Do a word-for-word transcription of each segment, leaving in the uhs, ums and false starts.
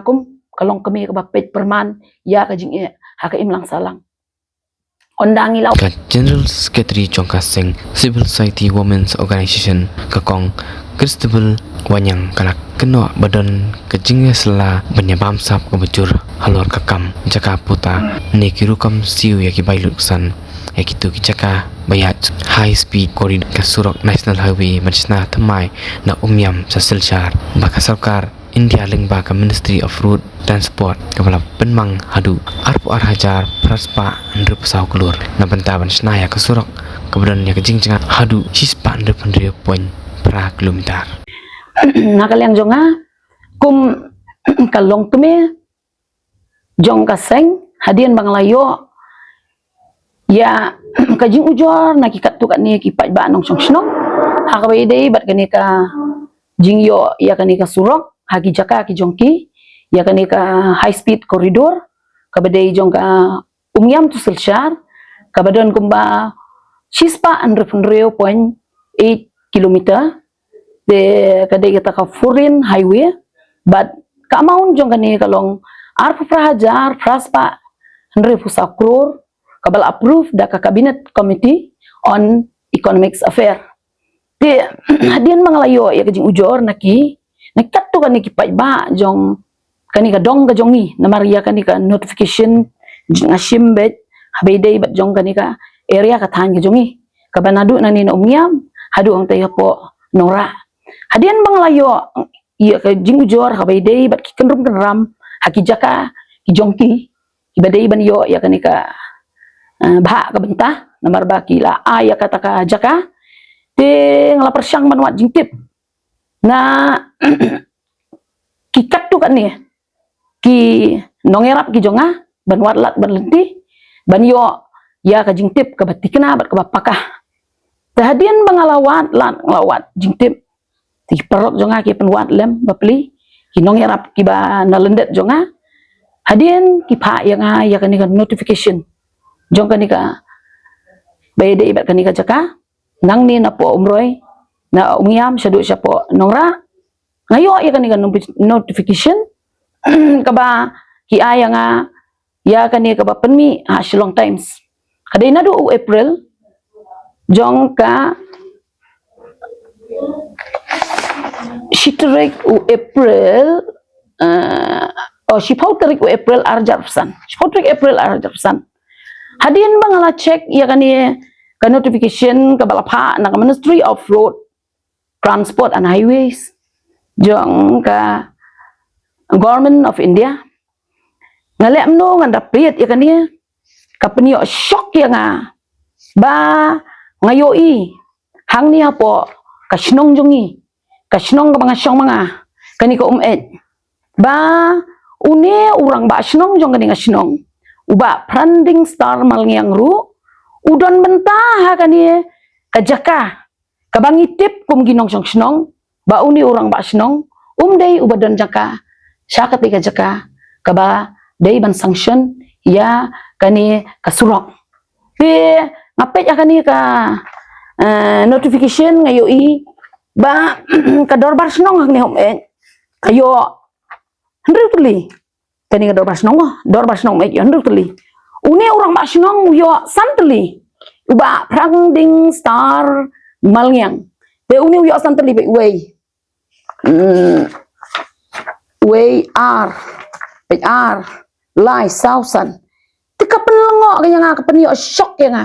Kum ka long kmie kaba peit pyrman ïa ka jingeh ha ka imlang sahlang. Ynda ngi la Ka General Secretary jong ka seng Civil Society Women's Organization, ka Kong Christabel Wanniang, ka la kynnoh ba don ka jingïasylla ban ïabamsap kaba jur halor ka kam jaka puta ne ki rukom siew ïa ki bai lutksan ïa kito ki jaka ba ïaid high speed corridor, ka surok National Highway ban shna thymmai na Umiam sha Silchar, ba ka sorkar India lyngba ka Ministry of Road Transport kaba la pynmang haduh arphew ar hajar phra spah hynriewphew saw klur na bynta ban shna ïa ka surok kaba don ïa ka jingjngai haduh shispah hynriewphew hynriew point phra kilometer. Na ka liang jong nga, kum ka long kmie jong ka seng, hadien ba nga la ïoh ïa ka jingujor na ki katto katne ki paidbah nongshong shnong ha kaba ïadei bad kane ka jingïoh ïa kane ka surok ha ki jaka ki jong ki, ïa kane ka high speed corridor kaba dei jong ka Umiam to Silchar, kaba don kumba shispah hynriewphew hynriew point eight kilometer, te ka dei kata ka four lane highway, bad ka amount jong kane ka long arphew phra hajar phra spah hynriewphew saw klur, kaba la approve da ka Cabinet Committee on Economic Affairs. Te hadien ba nga la ïoh ïa ka jingujor na ki, na katto katne ki paidbah jong kane ka dong ka jong ngi, namar ïa kane ka notification nga shim beit ha ba ïadei bad jong kane ka area ka thaiñ ka jong ngi, kaba naduh nangne na Umiam haduh hangtei hapoh Nongrah. Hadien ba nga la ïoh ïa ka jingujor ha ba ïadei bad ki kynrum kynram ha ki jaka ki jong ki, kiba dei ban ïoh ïa kane ka, eh, bhah ka bynta namar ba ki la ai ïa kata ka jaka, te nga la pyrshang ban wad jingtip na ki katto katne ki nongïarap ki jong nga ban wad lad ban lynti ban ïoh ïa ka jingtip kaba thikna bad kaba paka. Te hadien ba nga la wad lad, nga la wad jingtip, te ki paralok jong nga ki pynwad lem bapli, ki nongïarap kiba na lyndet jong nga, hadien ki phah ïa nga ïa kane ka notification jong kane ka ba ïadei bad kane ka jaka, nangne napoh Umroi, na Umiam shaduh shapoh Nongrah, nga ïoh ïa kane ka notifi-, notification kaba ki ai ïa nga ïa kane kaba pynmih ha Shillong Times. Ka dei naduh u April jong ka shi tarik u April, eh, oh, shiphew tarik u April arhajar arphew san. Shiphew tarik April arhajar arphew san. Hadien ba nga la check ïa kane ka notification kaba la phah na ka Ministry of Road Transport and Highways jong ka Government of India, nga leh kumno ngan da peit ïa kane, ka pynïoh shock ïa nga ba nga ïohi hangne hapoh ka shnong jong ngi, ka shnong kaba nga shong ma nga, kane ka Umeit, ba une u rangbah shnong jong kane ka shnong, u Bah Pranding Star Malngiang ruh u don bynta ha kane ka jaka kaba ngi tip kum ki nongshong shnong, ba une u rangbah shnong um dei uba don jaka sha katei ka jaka kaba dei ban sanction ïa kane ka surok. Te nga peit ïa kane ka, eh, notification, nga ïohi ba ka dorbar shnong hangne ha Umeit ka ïoh hynriew tylli. Kane ka dorbar shnong, oh, dorbar shnong Umeit ïoh hynriew tylli. Une u rangbah shnong u ïoh san tylli, u Bah Pranding Star Malngiang. Te une u ïoh san tylli, peit wei. Hmm. Wei, ar, peit, ar, lai, saw, san. Te ka pynlyngngoh ka ïa nga, ka pynïoh shock ïa nga.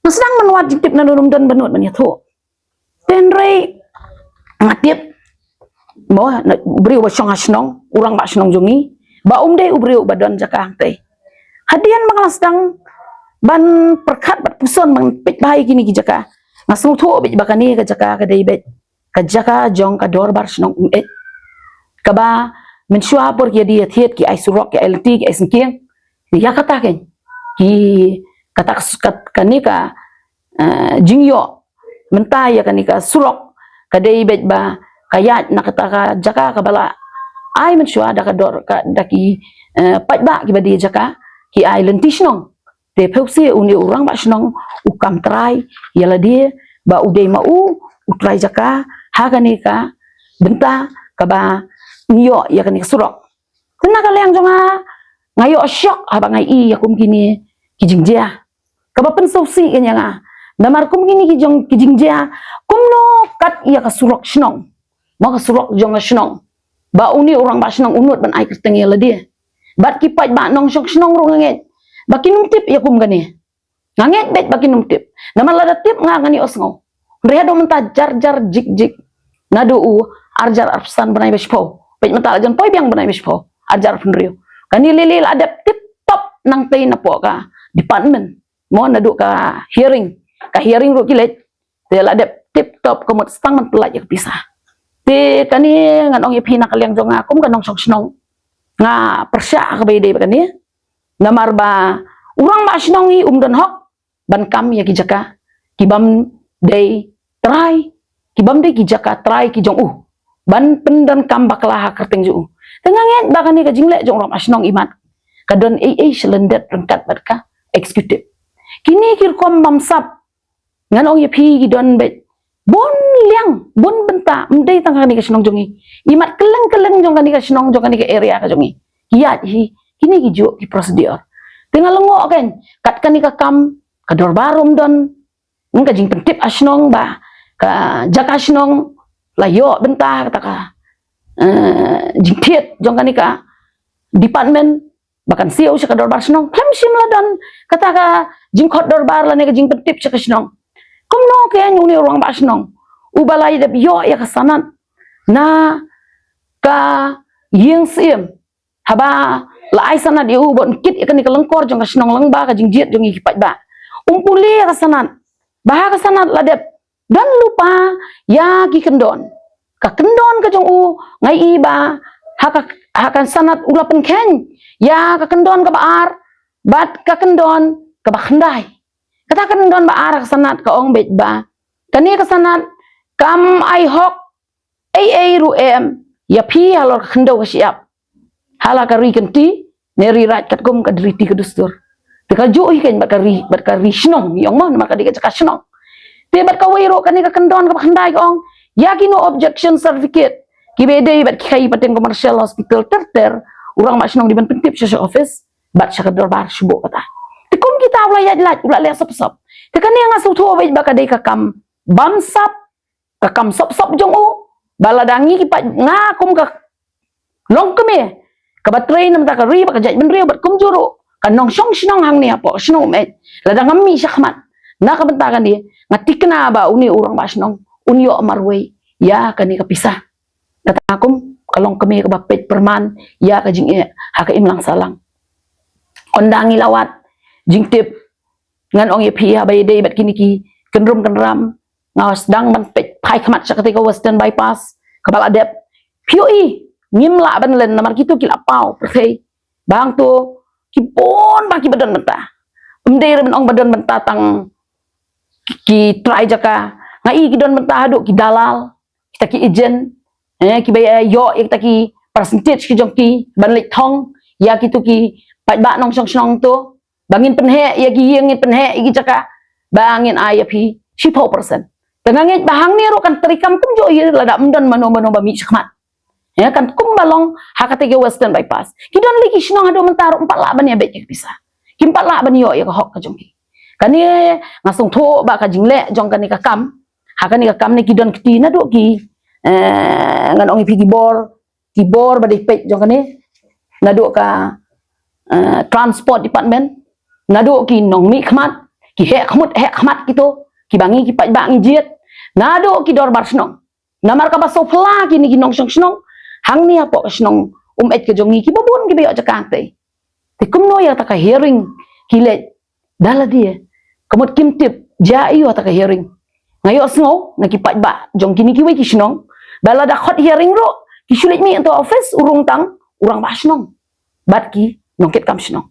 Nga sdang ban wad jingtip, naduh ym don ba nud ban ïathuh. Hynrei nga tip mo, na u briew uba shong ha shnong, u rangbah shnong jong ngi, ba um dei u briew uba don jaka hangtei. Hadien ba nga la sdang ban pyrkhat bad puson ban peit bha ïa kine ki jaka, nga sngewthuh beit ba kane ka jaka ka dei beit ka jaka jong ka dorbar shnong Umeit, kaba mynshuwa por ki ïa die ïa thied, ki ai surok, ki ai lynti, ki ai syngkien, ïa kata kein, ki, kata ka s-, kat-, kane ka, eh, jingïoh mynta ïa kane ka surok ka dei beit ba ka ïaid na kata ka jaka kaba la ai mynshuwa da ka dor ka, da ki, eh, paidbah kiba die jaka, ki ai lynti shnong. Te phewse une u rangbah shnong u kam trai ïa lade ba u dei ma u u trai jaka ha kane ka bynta kaba ngi ïoh ïa kane ka surok. Te na ka liang jong nga, nga ïoh shock haba nga i ïa kum kine ki jingjia. Kaba pynsngewsih ïa nga. Namar kum kine ki jong ki jingjia, kumno kat ïa ka surok shnong. Mo ka surok jong ka shnong. Ba une u rangbah shnong u nud ban ai kyrteng ïa lade. Bad ki paidbah nongshong shnong ruh nga ngeit ba kin ym tip ïa kum kane. Nga ngeit beit ba kin ym tip. Namar lada tip nga ngan ïohsngew. Hynrei haduh mynta jar jar jik jik. Naduh u ar hajar arphew san bnai ba shiphew. Beit mynta la jan poi biang bnai ba shiphew. Ar hajar arphew hynriew. Kane lei lei la dep tip top nangtei napoh ka department. Mo naduh ka hearing. Ka hearing ruh ki leit. Te la dep tip top ka mut stang ban pyllait ïa ka pisa. Te kane ngan ong ïa phi na ka liang jong nga kum ka nongshong shnong. Nga pyrshah kaba ïadei bad kane. Namar ba u rangbah shnong hi um don hok ban kam ïa ki jaka ki bym dei trai, ki bym dei ki jaka trai ki jong u. Ban pyndonkam bakla ha kyrteng jong u. Te nga ngeit ba kane ka jingleh jong u rangbah shnong imat ka don ei ei shalyndet ryngkat bad ka executive. Kine ki rukom bamsap ngan ong ïa phi ki don beit bun liang, bun bynta, ym dei tang kane ka shnong jong ngi. Imat kylleng kylleng jong kane ka shnong, jong kane ka area ka jong ngi. Ki ïaid hi kine ki juh ki procedure. Te nga lyngngoh kein kat kane ka kam ka dorbar um don, hmm, ka jingpyntip ha shnong ba ka jaka shnong la ïoh bynta kata ka, eh, jingthied jong kane ka department ba kan siew sha ka dorbar shnong. Khlem shym la don kata ka jingkhot dorbar lane ka jingpyntip sha ka shnong. Kumno kein une u rangbah shnong uba la dep ïoh ïa ka sanad na ka ïing syiem, haba la ai sanad ïa u ban kit ïa kane ka lyngkor jong ka shnong lyngba ka jingjied jong ngi ki paidbah. Um pule ïa ka sanad. Ba ha ka sanad la dep don lypa ïa ki kyndon. Ka kyndon ka jong u nga i ba ha ka, ha ka sanad u la pynkheiñ ïa ka kyndon kaba ar bad ka kyndon kaba khyndai. Kata ka kyndon ba ar ha ka sanad ka ong beit ba kane ka sanad kam ai hok ei ei ruh em ïa phi halor ka khyndew ka shyiap. Ha la ka ri kynti ne ri raid katkum ka riti ka dustur. Te ka juh hi kein bad ka ri, bad ka ri shnong, ïong mo namar ka dei ka jaka shnong. Te bad kawei ruh kane ka kyndon kaba khyndai ka ong ïa kino objection certificate kiba dei bad ki khaïi pateng commercial hospital ter ter, u rangbah shnong dei ban pyntip sha sha office bad sha ka dorbar shuh kata. Te kum kita u la ïaid lait, u la leh sop sop. Te kane nga sngewthuh beit ba ka dei ka kam bamsap, ka kam sop sop jong u. Ba lada ngi ki paid, nga kum ka longkmie kaba trei na ka bynta ka ri bad ka jaitbynriew bad kumjuh ruh ka nongshong shnong hangne hapoh shnong Umeit, lada ngam mih shakhmat na ka bynta kane, nga thikna ba une u rangbah shnong un ïoh marwei ïa kane ka pisa. Kata kum ka longkmie kaba peit pyrman ïa ka jingeh ha ka imlang sahlang. Ynda ngi la wad jingtip, ngan ong ïa phi haba ïadei bad kine ki kynrum kynram, nga sdang ban peit phai khmat sha katei ka Western Bypass kaba la dep. Phi ïohi ngim lah ban len namar kito ki la paw pyrthei. Ba hangto ki bun bha kiba don bynta. Ym dei ruh ban ong ba don bynta tang ki, ki trai jaka. Nga i ki don bynta haduh ki dalal, kita ki agent, eh, kiba ïa ïoh ïa kita ki percentage ki jong ki ban leit thong ïa kito ki paidbah nongshong shnong to. Ba ngin pynheh ïa ki ïing, ngin pynheh ïa ki jaka, ba ngin ai ïa phi shiphew percent. Te nga ngeit ba hangne ruh kan treikam kumjuh hi lada ym don mano mano ba mih shakhmat. Ïa, kan kum ba long ha katei ka Western Bypass. Ki don lei ki shnong haduh mynta ruh ym pat lah ban ïa beit ïa ka pisa. Kim pat lah ban ïoh ïa ka hok ka jong ki. Kane nga sngewthuh ba ka jingleh jong kane ka kam, ha kane ka kam ne ki don kti naduh ki, eh, ngan ong ïa phi ki bor, ki bor ba dei peit jong kane, naduh ka, eh, transport department, naduh ki nongmihkhmat, ki heh khmut heh khmat kito kiba ngi ki paidbah ngi jied, naduh ki dorbar shnong. Namar kaba sngewphylla kine ki nongshong shnong hangne hapoh ka shnong Umeit ka jong ngi, kiba bun kiba ïoh jaka hangtei. Te kumno ïa kata ka hearing ki leit da lade, ka mut kim tip jia aiu kata ka hearing. Nga ïohsngew na ki paidbah jong kine kiwei ki shnong ba lada khot hearing ruh ki shu leit mih hangto office, u rung tang u rangbah shnong bad ki nongkitkam shnong.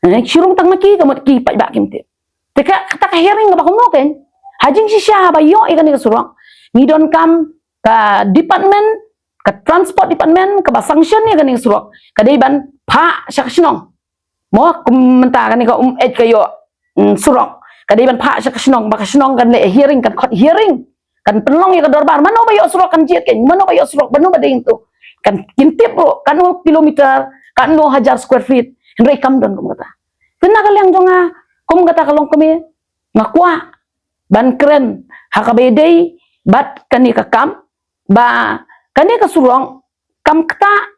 Eh, ki shu rung tang ma ki, ka mut ki paidbah kim tip. Te ka, kata ka hearing kaba kumno kein? Ha jingshisha haba ïoh ïa kane ka surok, ngi donkam ka department, ka transport department kaba sanction ïa kane ka surok ka dei ban phah sha ka shnong. Mo, kum mynta kane ka Umeit ka ïoh, mm, surok, ka dei ban phah sha ka shnong, ba ka shnong kan leh hearing, kan khot hearing. kan pynlong ïa ka dorbar, mano ba ïoh surok kan jied kein, mano ba ïoh surok, mano ba dei to. Kan kin tip ruh katno kilometer, katno hajar square feet, hynrei kam don kum kata. Te na ka liang jong nga, kum kata ka longkmie, nga kwah ban kren ha kaba ïadei bad kane ka kam, ba kane ka surok kam ktah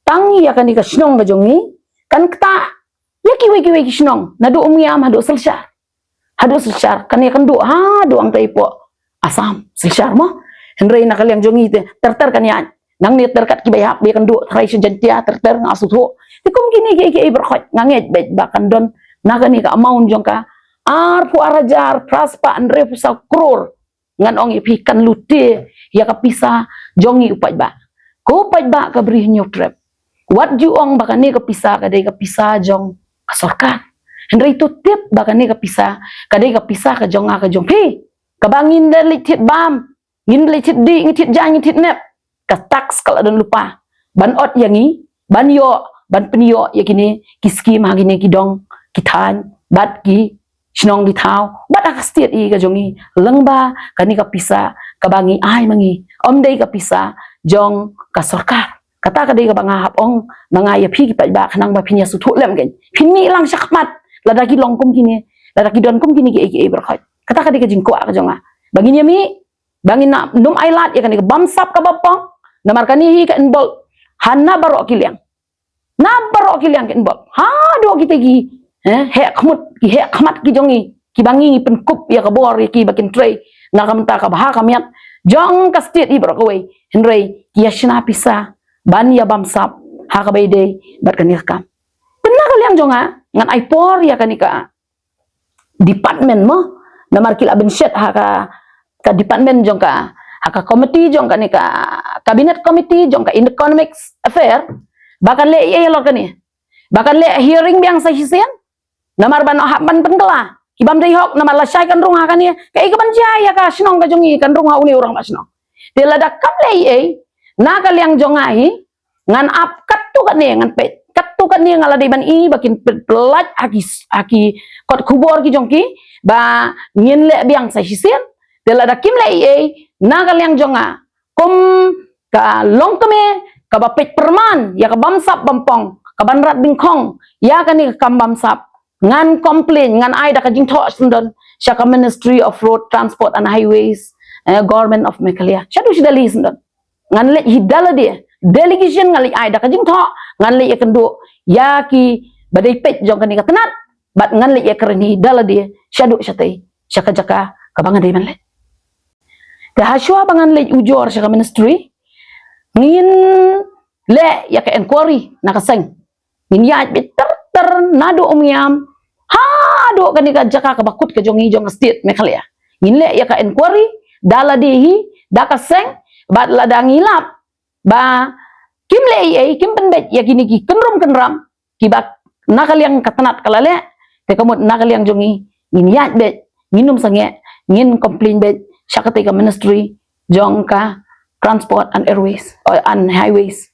tang ïa kane ka shnong ka jong ngi, kan ktah ïa kiwei kiwei ki shnong, naduh Umiam haduh Silchar. Haduh Silchar, kane kan duh haduh hangtai hapoh Assam, Silchar mo. Hynrei na ka liang jong ngi te ter ter kan ïaid. Nangne ter kat kiba ïahap, ba kan duh tharai sha Jaintia ter ter, nga sngewthuh. Te kum kine kiei kiei baroh khoit, nga ngeit beit ba kan don na kane ka amount jong ka arphew ar hajar phra spah hynriewphew saw klur. Ngan ong ïa phi, kan lute ïa ka pisa jong ngi u paidbah. Ko paidbah ka Bri Hynñiewtrep, wat ju ong ba kane ka pisa ka dei ka pisa jong ka sorkar. Hynrei to tip ba kane ka pisa ka dei ka pisa ka jong nga ka jong phi, kaba ngin da leit thied bam, ngin leit thied dih, ngin thied jaiñ, ngin thied nep, ka tax ka la don lypa ban ot ïa ngi, ban ïoh, ban pynïoh ïa kine ki skim ha kine ki dong, ki thaiñ bad ki shnong ki thaw bad ha ka state hi ka jong ngi, lyngba kane ka pisa kaba ngi ai ma ngi, ym dei ka pisa jong ka sorkar. Kata ka dei kaba nga hap ong ma nga ïa phi ki paidbah, khnang ba phin ïa sngewthuh lem kein, phin mih lang shakhmat lada ki long kum kine, lada ki don kum kine kiei kiei baroh khoit. Kata ka dei ka jingkwah ka jong nga, ba ngin ïa mih, ba ngin nym ailad ïa kane ka bamsap kaba pong. Namar kane hi ka involve ha na baroh ki liang, na baroh ki liang ka involve, haduh kita ki, eh, heh khmut, ki heh khmat ki jong ngi, kiba ngi pynkup ïa ka bor ïa ki ba kin trei na ka bynta ka bha ka miat jong ka state hi baroh kawei. Hynrei ki ïa shna pisa ban ïa bamsap ha kaba ïadei bad kane ka kam. Te na ka liang jong nga, ngan ai por ïa kane ka department mo, namar ki la bynshet ha ka, ka department jong ka, ha ka committee jong kane ka, cabinet committee jong ka economics affair, ba kan leh ei ei halor kane, ba kan leh hearing biang sa shisien. Namar ban hap ban pynkylla ki bym dei hok, namar lashai kan rung ha kane, kaei kaban jia ïa ka shnong ka jong ngi, kan rung ha une u rangbah shnong. Te lada kam leh ei ei, na ka liang jong nga hi, ngan ap katto katne, ngan peit katto katne, nga la dei ban i ba kin peit pyllait ha ki, ha ki kot khubor ki jong ki, ba ngin leh biang sa shisien. Te lada kim leh ei ei, na ka liang jong nga, kum ka longkmie kaba peit pyrman ïa ka bamsap bampong, kaban rat dyngkhong ïa kane ka kam bamsap, ngan complain, ngan ai da ka jingthoh syndon sha ka Ministry of Road Transport and Highways, eh, Government of Meghalaya, shaduh sha Delhi syndon. Ngan leit hi da lade, delegation ngan leit ai da ka jingthoh, ngan leit ïakynduh ïa ki ba dei peit jong kane ka tnat, bad ngan leit ïakren hi da lade shaduh shatei, sha ka jaka kaba nga dei ban leit. Te hashwa ba ngan leit ujor sha ka ministry, ngin leh ïa ka inquiry na ka seng. Ngin ïaid beit ter ter naduh Umiam haduh kane ka jaka kaba kut ka jong ngi jong ka state Meghalaya. Ngin leh ïa ka inquiry da lade hi da ka seng, bad lada ngi lap ba kim leh ei ei, kim pynbeit ïa kine ki kynrum kynram kiba na ka liang ka tnat ka la leh, te ka mut na ka liang jong ngi ngin ïaid beit, ngin ym sangeh, ngin complain beit sha katei ka ministry jong ka Transport and Airways, oh, and Highways.